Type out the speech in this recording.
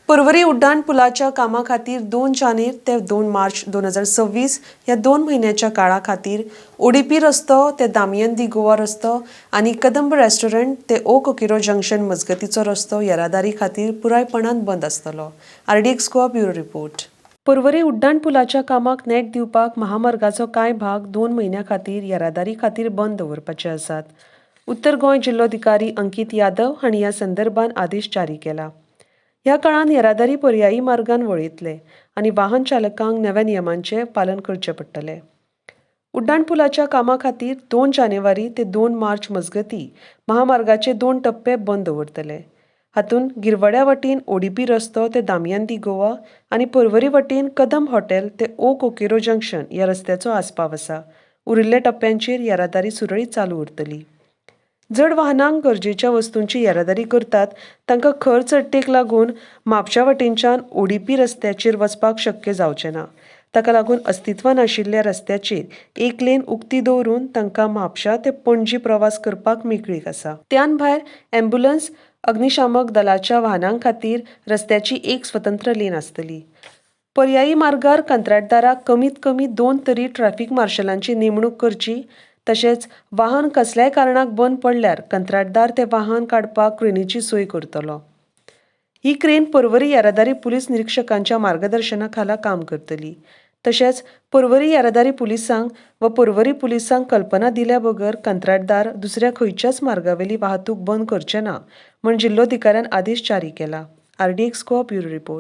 पर्वरी उड्डाण पुलाच्या कामा खातीर 2 जानेर ते 2 मार्च 2026 ह्या 2 म्हयन्याच्या काळा खातीर ओडीपी रस्तो ते दामियन दी गोवा रस्तो आनी कदंब रेस्टॉरंट ते ओ कोकिरो जंक्शन मजगतीचो रस्तो येरादारी खातीर पुरायपणान बंद आसतलो. RDX Goa bureau report. Porvorim उड्डाण पुलाच्या कामाक नेट दिवपाक महामार्गाचो कांय भाग 2 म्हयन्यां खातीर येरादारी खातीर बंद दवरपाचे आसात. उत्तर गोंय जिल्लोधिकारी अंकीत यादव हांणी ह्या संदर्भात आदेश जारी केला. ह्या काळांत येरादारी पर्यायी मार्गान वळयतले आनी वाहन चालकांक नव्या नियमांचें पालन करचें पडटलें. उड्डाण पुलाच्या कामा खातीर 2 जानेवारी ते 2 मार्च मजगती महामार्गाचे 2 टप्पे बंद दवरतले. हातूंत गिरवड्या वटेन ओडीपी रस्तो ते दामियान दी गोवा आनी पर्वरी वटेन कदंब हॉटेल ते ओ कोकेरो जंक्शन ह्या रस्त्याचो आस्पाव आसा. उरिल्ल्या टप्प्यांचेर येरादारी सुरळीत चालू उरतली. जड वाहनांक गरजेच्या वस्तूंची येरादारी करतात तांकां खर चडटेक लागून म्हापशा वटेनच्यान ओडीपी रस्त्याचेर वचपाक शक्य जावचें ना. ताका लागून अस्तित्वान आशिल्ल्या रस्त्याचेर एक लेन उक्ती दवरून तांकां म्हापशा ते पणजी प्रवास करपाक मेकळीक आसा. त्यान भायर ॲम्ब्युलन्स, अग्निशामक दलाच्या वाहनां खातीर रस्त्याची एक स्वतंत्र लेन आसतली. पर्यायी मार्गार कंत्राटदाराक कमीत कमी 2 तरी ट्रॅफिक मार्शलांची नेमणूक करची, तशेंच वाहन कसल्याय कारणाक बंद पडल्यार कंत्राटदार ते वाहन काडपाक क्रेनीची सोय करतलो. ही क्रेन पर्वरी येरादारी पुलीस निरीक्षकांच्या मार्गदर्शना खाला काम करतली. तशेंच पर्वरी येरादारी पुलिसांक व पर्वरी पुलिसांक कल्पना दिल्या बगर कंत्राटदार दुसऱ्या खंयच्याच मार्गावेली वाहतूक बंद करचे ना म्हूण जिल्लोधिकाऱ्यान आदेश जारी केला. RDX Goa bureau report.